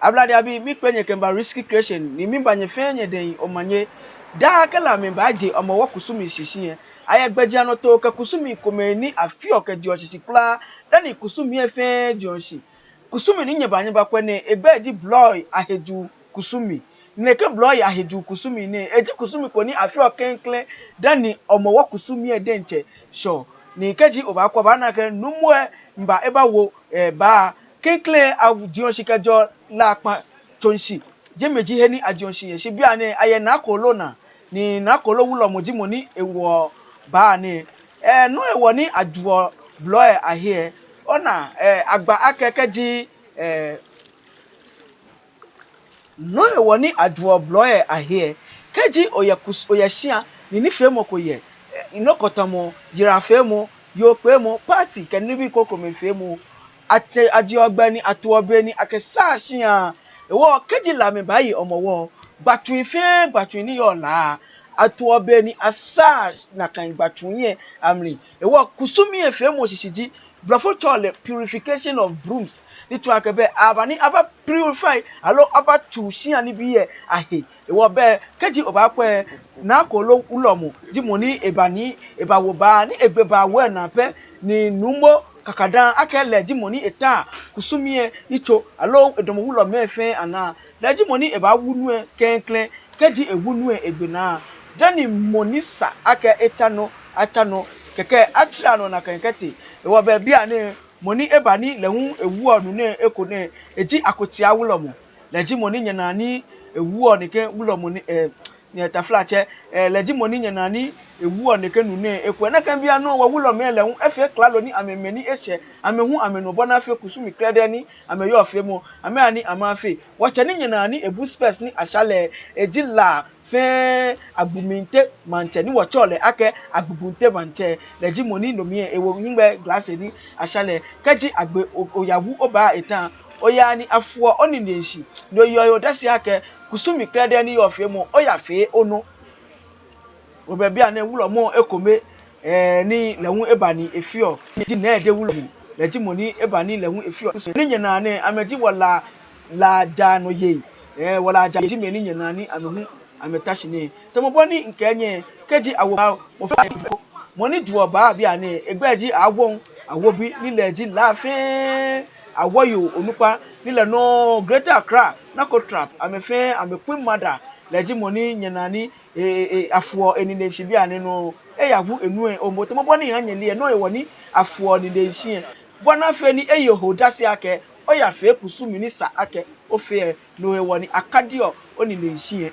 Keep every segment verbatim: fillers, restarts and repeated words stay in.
Ablade abii, miikpee nyɛ kɛmiiba Risky Creation, ni miiba nyɛ fɛɛ nyɛdɛŋ omanye. Daa kɛ La miibaaje Hɔmɔwɔ kusumii shishi lɛ, ayɛ gbɛjianɔtoo kɛ kusumii komɛi ni afeɔ kɛjeɔ shishi kwraa, dani kusumii lɛ fɛɛ jeɔ shishi. Kusumii ni nyɛba nyɛbakwɛ nɛɛ, egbɛi ji Blɔi Ahejuu kusumii. Nɛkɛ Blɔi Ahejuu kusumii nɛɛ, eji kusumii ko ni afeɔ klɛŋklɛŋ dani Hɔmɔwɔ kusumii lɛ diɛŋtsɛ shɛɔ. Ni kɛji obaakwɛ obaana akɛ nuumo lɛ miiba ebawo, eh, baa. Klɛŋklɛŋ ajeɔ shishi kɛjɛɔ La kpaŋ tsoŋshi. Jɛmɛ ji he ni ajeɔ shishi yɛ. Shi bianɛ ayɛ Naa Koolo naa, ni Naa Koolo wulɔmɔ ji mɔ ni ewoɔ baa nɛɛ. Eh, nɔ hewɔ ni ajuɔ Blɔi lɛ ahe lɛ, ona, eh, agba akɛ kɛji, eh, nɔ hewɔ ni ajuɔ Blɔi lɛ ahe lɛ, kɛji oyɛ kus-, oyɛ shia ni nifeemɔ ko yɛ, eh, nɔ ko tamɔ yarafeemɔ, yookpeemɔ, party kɛ nibii krokomɛi feemɔ, ate-, ajeɔ gbɛ ni atoɔ be ni akɛsaa shia. Hewɔ kɛji La miibaaye Hɔmɔwɔ, gbatsui fɛɛ gbatsui ni yɔɔ La, atoɔ be ni asaa nakai gbatsui lɛ amli. Hewɔ kusumii lɛ feemɔ shishi ji, Blɔfo tsɛɔ lɛ purification of brooms. Ni tsɔɔ akɛ bɛ aba ni aba purify aloo abatsuu shia nibii lɛ ahe. Hewɔ bɛ kɛji obaakwɛ, Naa Koolo wulɔmɔ ji mɔ ni eba ni ebawo baa, ni egbe baa lɛ naa pɛ, ni nuumo Kakadaŋ, akɛ lɛ ji mɔ ni etaa kusumii lɛ yitso aloo edamɔ wulɔmɛi fɛɛ anaa. Lɛ ji mɔ ni ebaawu nu lɛ klɛŋklɛŋ. Kɛji ewu nu lɛ egbe naa, dani mɔ ni sa akɛ etsa nɔ, atsa nɔ, kɛkɛ atsara nɔ nakai kɛtee. Hewɔ bɛ bianɛ mɔ ni eba ni lɛ hu ewuɔ nu nɛɛ eko nɛɛ, eji Akotia wulɔmɔ. Lɛ ji mɔ ni nyɛnaa ni ewuɔ nɛkɛ wulɔmɔ nɛɛ, eh, nyɛ taflatsɛ, eh, lɛ ji mɔ ni nyɛnaa ni ewuɔ nɛkɛ nu nɛɛ eko. Nakai bianɛ wɔ wulɔmɛi lɛ hu efee klalo ni amɛmɛ ni eshɛ amɛ hu amɛnɔ bɔ ni afee kusumii krɛdɛɛ ni amɛyɔɔ feemɔ, amɛha ni amɛfee. Wɔtsɛ ni nyɛnaa ni ebu specs ni asha lɛ, eji La fɛɛ Agbuminte maŋtsɛ ni wɔtsɛɔ lɛ akɛ Agbugbunte maŋtsɛ. Lɛ ji mɔ ni no mli lɛ ewo hiŋmɛi glass ni asha lɛ. Kɛji agbe o-, oyawu obaa eta, oyaa ni afoɔ onineshi, ni oyeɔ odase akɛ kusumii krɛdɛɛ ni yɔɔ feemɔ, oyafee onɔ. Hewɔ bɛ bianɛ wulɔmɔ ekome, eh, ni lɛ hu eba ni efeɔ, ni ji Nɛɛde wulɔmɔ. Lɛ ji mɔ ni eba ni lɛ hu efeɔ. Ni nyɛnaa nɛɛ, amɛji wɔ La, La jaanɔyei. Eh, wɔ La jaanɔyei ji mɛi ni nyɛnaa ni amɛ hu amɛta shi nɛɛ. Tamɔ bɔ ni mikɛɛ nyɛ, kɛji awo baa, mɔ fɛɛ mɔ ni juɔ baa bianɛ, egbɛi ji Awoŋ, Awobi, ni lɛ ji La fɛɛ Awoyoo onukpa, ni lɛ nɔŋŋ Greater Accra, Narcotrap, amɛ fɛɛ amɛ Queen Mother, lɛ ji mɔ ni nyɛnaa ni e, e, e, afoɔ enineshi bianɛ nɔŋŋ. Eyawu enu lɛ momo tamɔ bɔ ni miha nyɛle lɛ, no hewɔ ni afoɔ enineshi lɛ. Bɔ ni afee ni eye odase akɛ oyafee kusumii ni sa akɛ ofee lɛ, no hewɔ ni akadiɔ onineshi lɛ.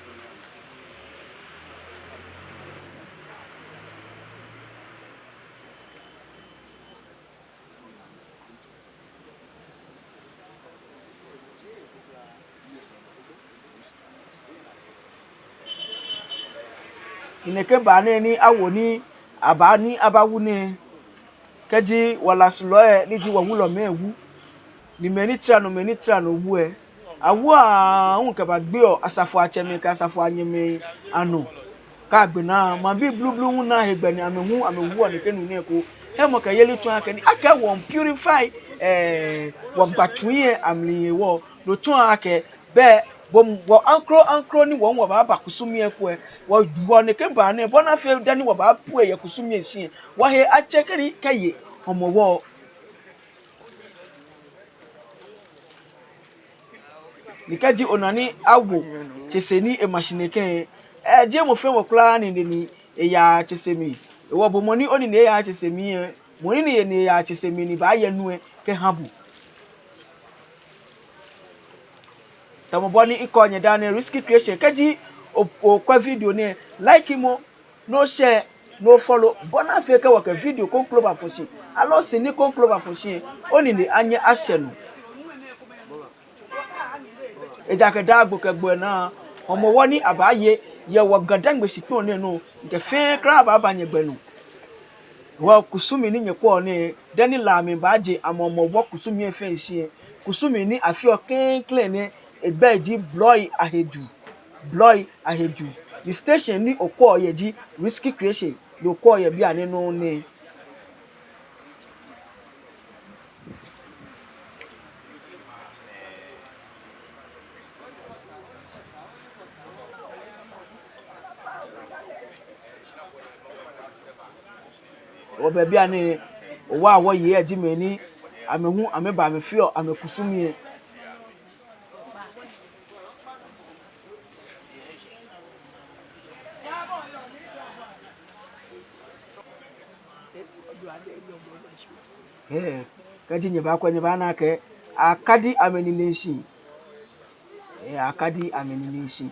Nɛkɛ baa nɛɛ ni awo ni aba ni abawu nɛɛ, kɛji wɔ La sulɔi lɛ ni ji wɔ wulɔmɛi wu, ni mɛi ni tara nɔ, mɛi ni tara nɔ wu lɛ, awuɔ aahu kɛbagbeɔ asafoiatsɛmɛi kɛ asafoianyɛmɛi anɔ. Kɛ agbe naa, maŋbii blublu hu naa hegbɛ ni amɛ hu amɛwuɔ nɛkɛ nu nɛɛ eko. Hemɔkɛyeli tsɔɔ akɛ ni akɛ wɔ purify, eh, wɔ gbatsui lɛ amli hewɔ, no tsɔɔ akɛ bɛ wɔ, wɔ aŋkro aŋkro ni wɔ hu wɔbaaba kusumii lɛ eko lɛ, wɔwuɔ nɛkɛ baa nɛɛ bɔ ni afee dani wɔbaapue yɛ kusumii lɛ shishi lɛ, wɔhe atsɛ kɛ ni kɛye Hɔmɔwɔ. Ni kɛji ona ni awo tsese ni ema shi nɛkɛ, eh, jeee mɔ fɛɛ mɔ kwraa nine ni eyaa tsese mli. Hewɔ bo mɔ ni onine eyaaa tsese mli lɛ, mɔ ni nine yaa tsese mli ni baayɛ nu lɛ kɛha bo. Tamɔ bɔ ni mikɛɔ nyɛ daa nɛɛ, Risky Creation, kɛji o, okwɛ video nɛɛ, likemɔ, ni o share, ni o follow, bɔ ni afee kɛ wɔkɛ video kroko bafɔ shi, aloo sini kroko bafɔ shi lɛ, onine anyɛ ashɛ nɔ. Ejaakɛ daa gbo kɛ gbo lɛ naa, Hɔmɔwɔ ni abaaye yɛ wɔ Ga-Dangme shikpɔŋ nɛɛ nɔ, mikɛ fɛɛ kwraa baaba nyɛgbɛ nɔ. Wɔkusumii ni nyɛkwɛɔ nɛɛ, dani La miibaaje amɛ Hɔmɔwɔ kusumii lɛ fɛɛ shishi lɛ, kusumii ni afeɔ klɛŋklɛŋ nɛɛ, egbɛi ji Blɔi Ahejuu. Blɔi Ahejuu. Ni station ni okwɛɔ yɛ ji Risky Creation, ni okwɛɔ yɛ bianɛ nɔŋŋ nɛɛ. Wɔbɛ bianɛ, wɔwaa wɔyei lɛ ji mɛi ni amɛ hu amɛba amɛfeɔ amɛkusumii lɛ. Ɛɛ, kɛji nyɛbakwɛ, nyɛbaana akɛ akadi amɛnine shi. Ɛɛ, akadi amɛnine shi.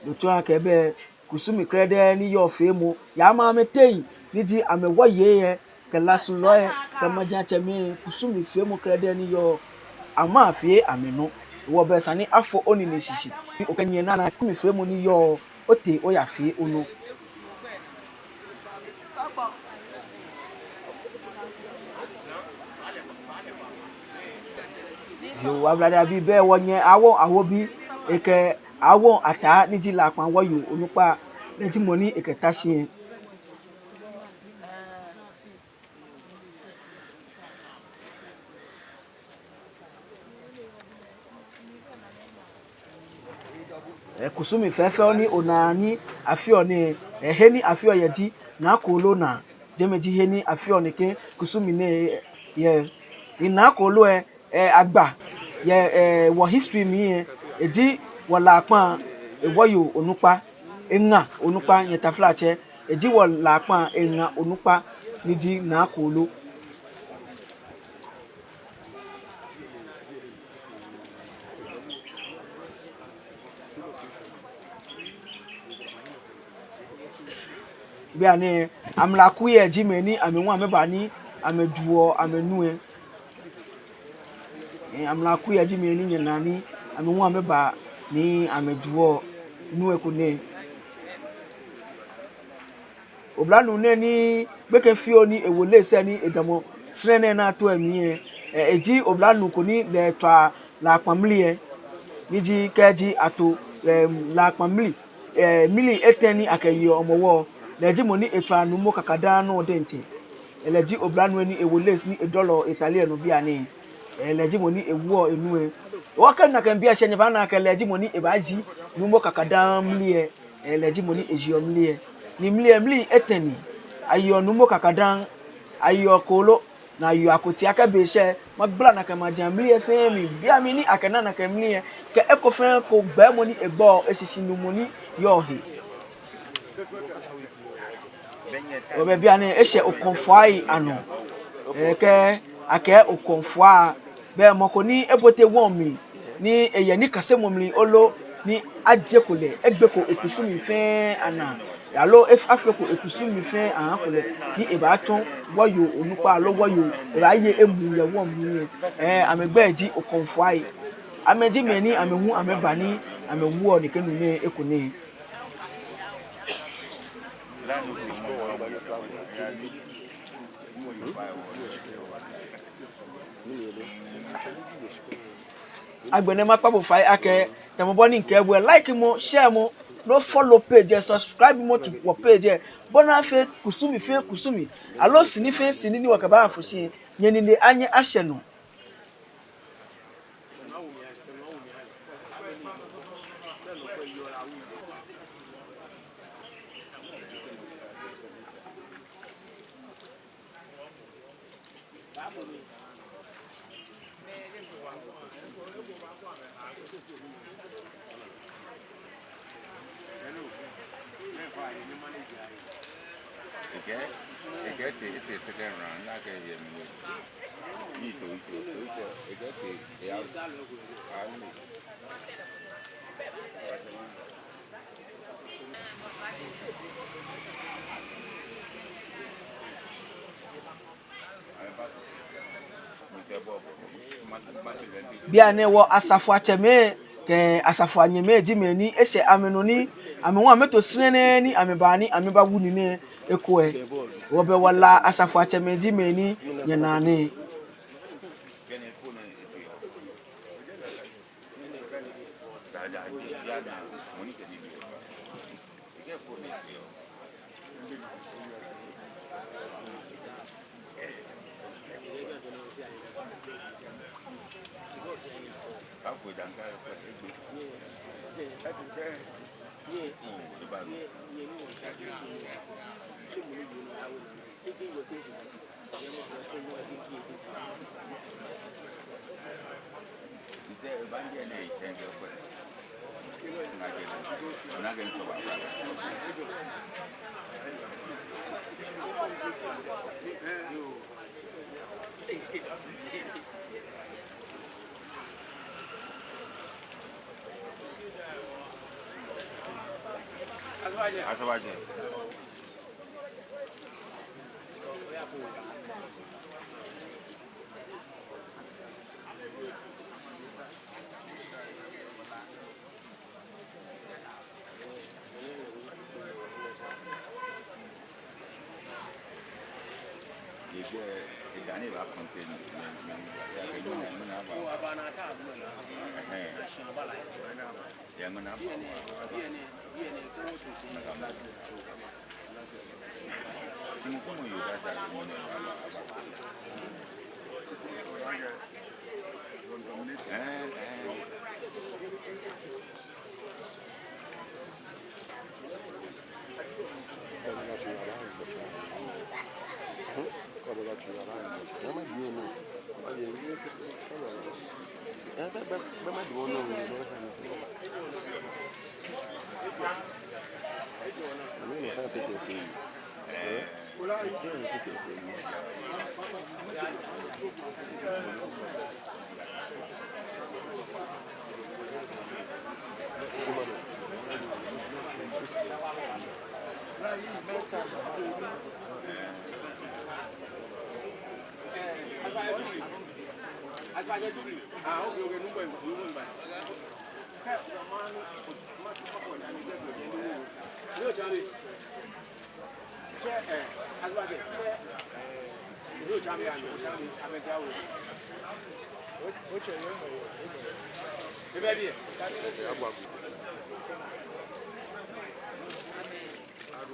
No tsɔɔ akɛ bɛ kusumi krɛdɛɛ ni yɔɔ feemɔ yɛ amɛ amɛteŋ, ni ji amɛ wɔyei lɛ, kɛ lasulɔi lɛ, kɛ majiatsɛmɛi, kusumi feemɔ krɛdɛɛ ni yɔɔ, amɛfee amɛnɔ. Hewɔ bɛ esa ni afo onine shishi ni okɛ nyɛ nana kusumi feemɔ ni yɔɔ, otee oyafee onɔ. Yoo, Ablade Abii, bɛ wɔnyɛ Awo Ahobi, ekɛ Awo Ataa ni ji Lakpa wɔyoo onukpa, lɛ ji mɔ ni ekɛta shi lɛ. Ɛɛ, kusumi fɛfɛo ni onaa ni afeɔ nɛɛ, ɛɛ, he ni afeɔ yɛ ji Naa Koolo naa. Jɛmɛ ji he ni afeɔ nɛkɛ kusumi nɛɛ yɛ. Ni Naa Koolo lɛ, ɛɛ, agba yɛ, ɛɛ, wɔ history mli lɛ, eji wɔ Lakpa, ɛɛ, wɔyoo onukpa, eŋa onukpa, nyɛ taflatsɛ, eji wɔ Lakpa eŋa onukpa ni ji Naa Koolo. Bianɛ, amlakui lɛ ji mɛi ni amɛ hu amɛba ni amɛjuɔ amɛnu lɛ. Ɛɛ, amlakui lɛ ji mɛi ni nyɛnaa ni amɛ hu amɛba ni amɛjuɔ nu lɛ ko nɛɛ. Oblanuu nɛɛ ni gbekɛ fioo ni ewo lace ni edamɔ srɛnɛ ni ato emli lɛ, ɛɛ, eji oblanuu ko ni lɛ etswaa Lakpa mli lɛ, ni ji kɛji ato, ɛɛ, Lakpa mli, ɛɛ, mli etɛ ni akɛyeɔ Hɔmɔwɔ, lɛ ji mɔ ni etswaa Nuumo Kakadaŋ nɔ diɛŋtsɛ. Ɛɛ, lɛ ji oblanuu ni ewo lace ni edɔlɔ etade lɛ nɔ bianɛ. Ɛɛ, lɛ ji mɔ ni ewoɔ enu lɛ. Wɔkɛ nakai biɛ shɛ nyɛbaana akɛ lɛ ji mɔ ni ebaaji Nuumo Kakadaŋ mli lɛ. Ɛɛ, lɛ ji mɔ ni ejeɔ mli lɛ. Ni mli lɛ, mli etɛ ni. Ayeɔ Nuumo Kakadaŋ, ayeɔ Koolo, ni ayeɔ Akotia. Kɛ be shɛ, magbala nakai majiaŋ mli lɛ fɛɛ mli. Bianɛ ni akɛna nakai mli lɛ, kɛ eko fɛɛ eko gbɛɛmɔ ni egbɛɔ, eshishinumɔ ni yɔɔ he. Wɔbɛ bianɛ, eshɛ Okɔmfoi anɔ. Ɛɛ, kɛ akɛɛ Okɔmfoi, bɛ mɔ ko ni ebote wɔŋ mli, ni eyɛ nikasemɔ mli lolo, ni ajieko lɛ, egbeko ekusumii fɛɛ anaa, aloo ef-, afeko ekusumii fɛɛ ahako lɛ, ni ebaatsɔ wɔyoo onukpa aloo wɔyoo, ebaaye emuu yɛ wɔŋ mli lɛ. Ɛɛ, amɛgbɛi ji Okɔmfoi. Amɛji mɛi ni amɛ hu amɛba ni amɛwoɔ nɛkɛ nu nɛɛ eko nɛɛ. Agbɛnɛ makpa bo fai akɛ, tamɔ bɔ ni mikɛɛ bo lɛ, like mɔ, share mɔ, no follow page lɛ, subscribe mɔ to wɔ page lɛ, bɔ ni afee kusumi fɛɛ kusumi, aloo sini fɛɛ sini ni wɔkɛbaafo shi lɛ, nyɛnine anyɛ ashɛ nɔ. Bianɛ wɔ asafoiatsɛmɛi kɛ asafoianyɛmɛi ji mɛi ni eshɛ amɛnɔ ni amɛ hu amɛto srɛnɛ ni amɛba ni amɛbawu nine eko lɛ. Wɔbɛ wɔ La asafoiatsɛmɛi ji mɛi ni nyɛnaa nɛɛ. Asafoiatsɛ.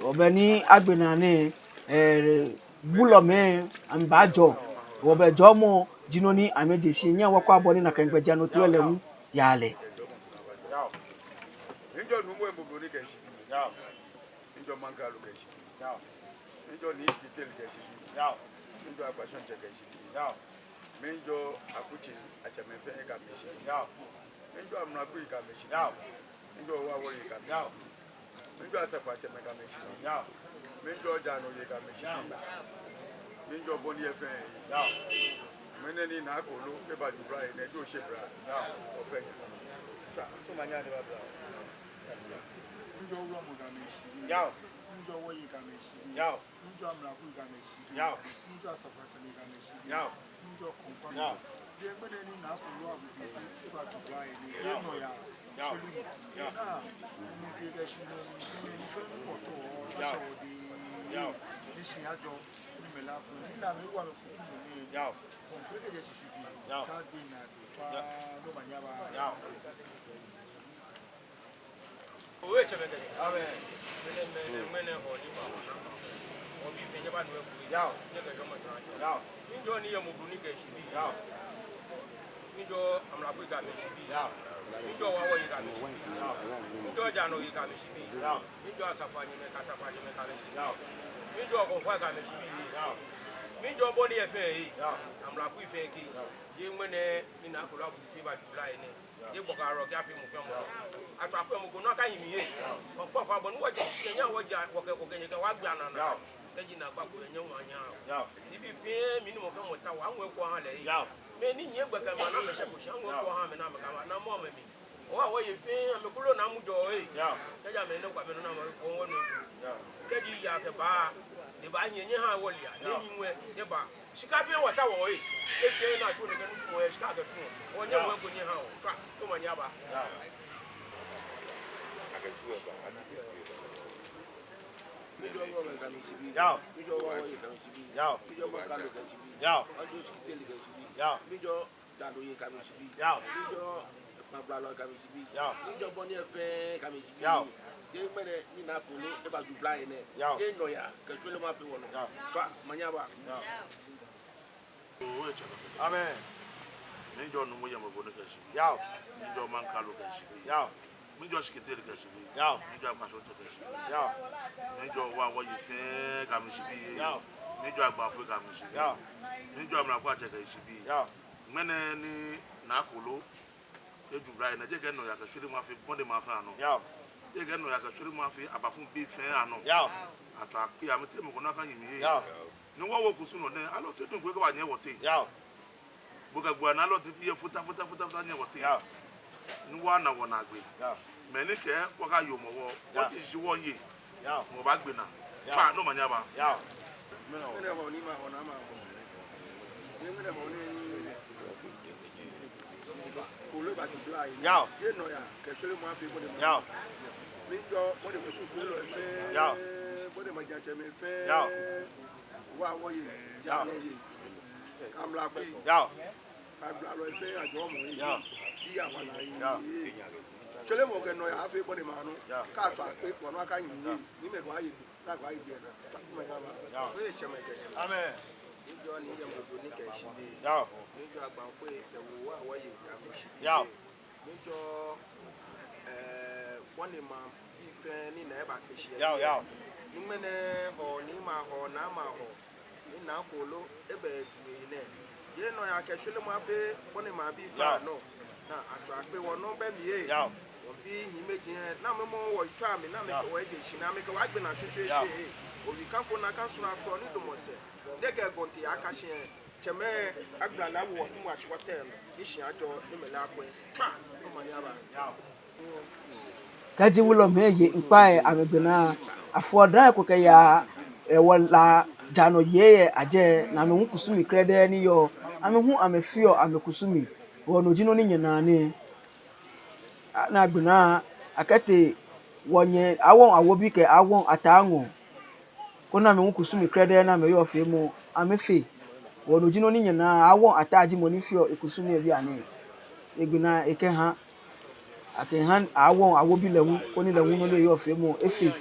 Wɔbɛ ni agbɛnɛ nɛɛ, ɛɛ, bulɔmɛi amɛbaajɔɔ. Wɔbɛ jɔɔmɔ ji nɔ ni amɛje shi. Nyɛhaa wɔkwɛa bɔ ni nakai gbɛjianɔtoo lɛ hu yaa lɛ. Yao. Miijɔɔ Nuumo Yemo Obroni kɛ eshiabii. Yao. Miijɔɔ Maŋkralo kɛ eshiabii. Yao. Miijɔɔ Nii Shikitele kɛ eshiabii. Yao. Miijɔɔ Akwashɔŋtsɛ kɛ eshiabii. Yao. Miijɔɔ Akutsei atsɛmɛi fɛɛ kɛ amɛshiabii. Yao. Miijɔɔ amlakui kɛ amɛshiabii. Yao. Miijɔɔ Wɔ Awɔyei kɛ amɛshiabii. Yao. Miijɔɔ asafoiatsɛmɛi kɛ amɛshiabii. Yao. Miijɔɔ jaanɔyei kɛ amɛshiabii. Yao. Miijɔɔ bɔ ni yɔɔ fɛɛ. Yao. Ŋmɛnɛ ni Naa Koolo eba Jubla he nɛɛ, Jɔɔ shibra. Yao. Wɔkpɛ nyɛ. Tswa, omanye aba, bra. Miijɔɔ wulɔmɔ kɛ amɛshiabii. Yao. Miijɔɔ wɔyei kɛ amɛshiabii. Yao. Miijɔɔ amlakui kɛ amɛshiabii. Yao. Miijɔɔ asafoiatsɛmɛi kɛ amɛshiabii. Yao. Miijɔɔ kɔŋfɔ. Yao. Jeee ŋmɛnɛ ni Naa Koolo abutu eba Jubla he nɛɛ, yao, eba Jubla he nɛɛ, yao, yɛ nɔ ya. Yao. Shwɛli. Yao. Mɔ kɛ kɛ shi nɔ, ni fɛɛ, ni fɛɛ ni mɔ tɔ, yao, kasa wɔdɛŋ. Yao. Ni shi ajɔ, ni mɛi lɛ ko, ni naa mɛi wa mɛi kuku mɔ nɛɛ. Yao. Kɔŋfɔ kɛ jɛ shishi ji. Yao. Kagbe naa ko. Yao. Tswa, omanye aba. Yao. Owe tsɛmɛi kɛ. Amɛɛ. Mɛnɛ, mɛnɛ, mɛnɛ, hɔ ni ma, hɔ na ma. Obi fɛɛ nyɛba nu eko. Yao. Nyɛkɛ jɔɔmɔ jɔɔ. Yao. Miijɔɔ Nii Yemo Obroni kɛ eshiabii. Yao. Miijɔɔ amlakui kɛ amɛshiabii. Yao. Miijɔɔ Wɔ Awɔyei kɛ amɛshiabii. Yao. Miijɔɔ jaanɔyei kɛ amɛshiabii. Yao. Miijɔɔ asafoianyɛmɛi kɛ asafoiatsɛmɛi kɛ amɛshiabii. Yao. Miijɔɔ kɔŋfɔi kɛ amɛshiabii. Yao. Miijɔɔ bɔ ni yɔɔ fɛɛ. Yao. Amlakui fɛɛ kɛ. Yao. Jeee ŋmɛnɛ ni Naa Koolo abutu eba Jubla he nɛɛ. Yao. Yɛ gbɔkɛ arɔ kɛ afi mɔ fɛɛ mɔ. Yao. Atswa akpɛ mɔ ko nɔ ka yi mi yɛ. Yao. Okpɔ fa bɔ ni wɔje shi nyɛ wɔje wɔkɛ, wɔkɛ nyɛ kɛ wɔgbe anana. Yao. Kɛji naagba ko yɛ nyɛ ŋwɛi nyɛ. Yao. Nibii fɛɛ mli ni mɔ fɛɛ mɔ taoɔ, aŋwɛi ko aha lɛ. Yao. Mɛi ni nyiɛ gbɛ kɛ amɛ naa amɛshɛ ko shi, aŋwɛi ko aha amɛ naa amɛkɛ amɛ naa mɔ amɛ mli. Wɔ Awɔyei fɛɛ amɛkolo naa mujɔɔ. Yao. Kɛji amɛnɛ kwa amɛnɔ naa amɛkɔ wɔ nɔ. Yao. Kɛji yaa kɛ baa, ni baa nyiɛ nyɛha wɔlea, ni, yao, nyiɛ ŋwɛi, nyɛba. Shika fɛɛ wɔtaoɔ. Efee naa tso nɛkɛ nitsumɔ yɛ shika kɛ tsu. Wɔ nyɛ, yao, ŋwɛi ko nyɛha wɔ. Tswa, omanye aba. Yao. Miijɔɔ wulɔmɛi kɛ amɛshiabii. Yao. Miijɔɔ Wɔ Awɔyei kɛ amɛshiabii. Yao. Miijɔɔ Maŋkralo kɛ eshiabii. Yao. Miijɔɔ Shikitele kɛ eshiabii. Yao. Miijɔɔ jaanɔyei kɛ amɛshiabii. Yao. Miijɔɔ kpaŋkpalɔi kɛ amɛshiabii. Yao. Miijɔɔ bɔ ni yɔɔ fɛɛ kɛ amɛshiabii. Yao. Jeee ŋmɛnɛ ni Naa Koolo eba Jubla he nɛɛ. Yao. Yɛ nɔ ya, kɛ shwɛlɛmɔ afee wɔnɔ. Yao. Tswa, omanye aba. Yao. Amɛɛ. Miijɔɔ Nuumo Yemo Obroni kɛ eshiabii. Yao. Miijɔɔ Maŋkralo kɛ eshiabii. Yao. Miijɔɔ Shikitele kɛ eshiabii. Yao. Miijɔɔ Akwashɔŋtsɛ kɛ eshiabii. Yao. Miijɔɔ Wɔ Awɔyei fɛɛ kɛ amɛshiabii. Yao. Miijɔɔ Agbaafoi kɛ amɛshibii. Yao. Miijɔɔ Amrako Atsɛ kɛ eshibii. Yao. Ŋmɛnɛ ni Naa Koolo eju bla lɛ, ni eji akɛ nɔyaa kɛ shweremɔ afee Bɔdemɔ fɛɛ anɔ. Yao. Eji akɛ nɔyaa kɛ shweremɔ afee Abafuŋ bii fɛɛ anɔ. Yao. Atswa akpe, amɛteŋ mɔ ko ni akanyɛ mli yɛ. Yao. Ni wɔwo kusum nɔ nɛɛ, alɔnte duŋ ko eko baanyɛ wɔteŋ. Yao. Bo kɛ gbo anaa lɔnte fɛɛ yɛ futa, futa, futa, futa nyɛ wɔteŋ. Yao. Ni wɔna wɔnaagbee. Yao. Mɛni kɛ wɔkayɔɔ mɔ wɔ, yao, wɔte shi wɔye. Yao. Mɔ baagbe naa. Yao. Tswa ni omanye aba. Yao. Ŋmɛnɛ hɔ ni ma hɔ naa ma hɔ. Ŋmɛnɛ hɔ ni Koolo eba ju bla lɛ. Yao. Eji nɔyaa kɛ shweremɔ afee Bɔdemɔ. Yao. Miijɔɔ Bɔde kusumfeelɔi fɛɛ. Yao. Bɔde majiatsɛmɛi fɛɛ. Yao. Wa wɔye, ja nɔ ye. Kɛ amralo kpii. Yao. Kɛ agblalɔi fɛɛ ajɔɔmɔ ye. Yao. Bii awala ye. Yao. Shweremɔ kɛ nɔyaa afee Bɔdemɔ nɔ. Yao. Kɛ atswa akpe, wɔnɔ akanyɛ mli ye. Ni mɛi kɛ wɔye, kɛ wɔye biɛ naa. Tswa ni omanye aba. Yao. Oye tsɛmɛi kɛ nyɛmɛi. Amɛɛ. Miijɔɔ Nii Yemo Obroni kɛ eshibii. Yao. Miijɔɔ Agbaafoi kɛ wɔ wa wɔye kɛ amɛshibii. Yao. Miijɔɔ, eh, Bɔdemɔ bii fɛɛ ni Naa eba kpe shi yɛ. Yao, yao. Ni ŋmɛnɛ hɔ ni ma hɔ naa ma hɔ. Ni Naa Koolo eba eju eyi nɛɛ. Eji nɔyaa kɛ shweremɔ afee Bɔdemɔ bii fɛɛ anɔ. Ni atswa akpe, wɔnɔ bɛ mli ye. Yao. Wɔbii hiimeji lɛ, ni amɛmɔ wɔ yitso amli, ni amɛkɛ wɔ eje shi, ni amɛkɛ wɔ agbe naa shweshweeshwe. Yao. Obi kafo naa ka suna krɔ ni damɔ sɛɛ. Ni kɛ gɔnti aka shi lɛ, tsɛmɛi agblalɔi awo wɔ tumu ashi wɔteŋ, ni shi ajɔ ni mɛi lɛ akwɛ. Tswa ni omanye aba. Kɛji wulɔmɛi ye ŋkpai amɛgbe naa, afoɔ daa ko kɛyaa, eh, wɔ La jaanɔ yei ajɛ, ni amɛ hu kusumii krɛdɛɛ ni yɔɔ, amɛ hu amɛfeɔ amɛkusumii, hewɔ no ji nɔ ni nyɛnaa nɛɛ. Ni agbe naa akɛtee wɔnyɛ Awoŋ Awobi kɛ Awoŋ Ataa ŋɔɔ, koni amɛ hu kusumii krɛdɛɛ ni amɛyɔɔ feemɔ amɛfee. Hewɔ no ji nɔ ni nyɛnaa, Awoŋ Ataa ji mɔ ni feɔ ekusumii lɛ bianɛ. Egbe naa ekɛha, akɛha Awoŋ Awobi lɛ hu, koni lɛ hu nɔ ni eyɔɔ feemɔ efee.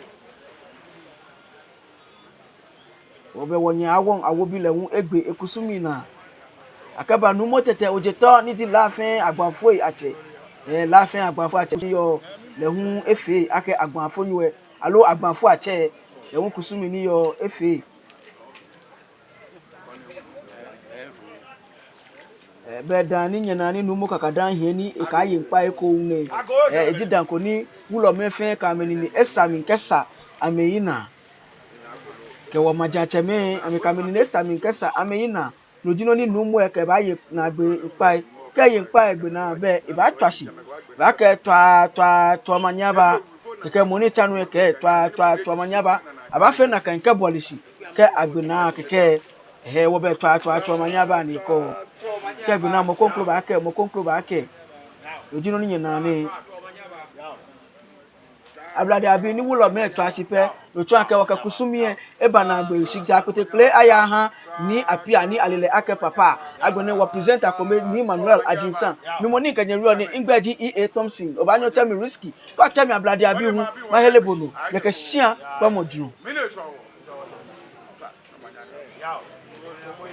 Hewɔ bɛ wɔnyɛ Awoŋ Awobi lɛ hu egbe ekusumii naa. Akɛba Nuumo Tɛtɛ Ojetɔ ni ji La fɛɛ Agbaafoi Atsɛ. Eh, La fɛɛ Agbaafoi Atsɛ ni yɔɔ, lɛ hu efee akɛ Agbaafonyo lɛ, aloo Agbaafoi Atsɛ, lɛ hu kusumii ni yɔɔ efee. Eh, bɛ daa ni nyɛnaa ni Nuumo Kakadaŋ hiɛ ni ekɛye ŋkpai ekoŋŋ nɛɛ, eh, eji daa ko ni wulɔmɛi fɛɛ kɛ amɛnine esa mli kɛsa amɛyi naa. Kɛ wɔ majiatsɛmɛi, amɛkɛ amɛnine esa mli kɛsa amɛyi naa. No ji nɔ ni Nuumo lɛ kɛbaaye naagbee ŋkpai. Kɛ eye ŋkpai lɛ egbe naa, bɛ ebaatswa shi. Ebaakɛɛ tswa, tswa, tswa omanye aba. Kɛkɛ mɔ ni tsa nɔ lɛ kɛɛ tswa, tswa, tswa omanye aba. Abaafee nakai kɛbɔle shi. Kɛ agbe naa kɛkɛ, hewɔ bɛ tswa, tswa, tswa omanye aba ni kɔ. Kɛ egbe naa mɔ kroko baakɛɛ, mɔ kroko baakɛɛ. No ji nɔ ni nyɛnaa nɛɛ. Ablade abii, ni wulɔmɛi tswa shi pɛ, no tsɔɔ akɛ wɔkɛ kusumii lɛ eba naagbee. Shi ja kpeteŋkpele ayaha Nii Appiah ni ale lɛ akɛ Papa. Agbɛnɛ wɔ presenter kome, Nii Emmanuel Adjinsan. Mi mɔ ni kɛ nyɛ wieɔ nɛɛ, migbɛi ji E A Thompson. Obaanyɛ otsɛ mi Risky. Kɛ otsɛ mi Ablade abii hu, mahere bo nɔ. Nyɛkɛ shia kpɛmɔ jurɔ.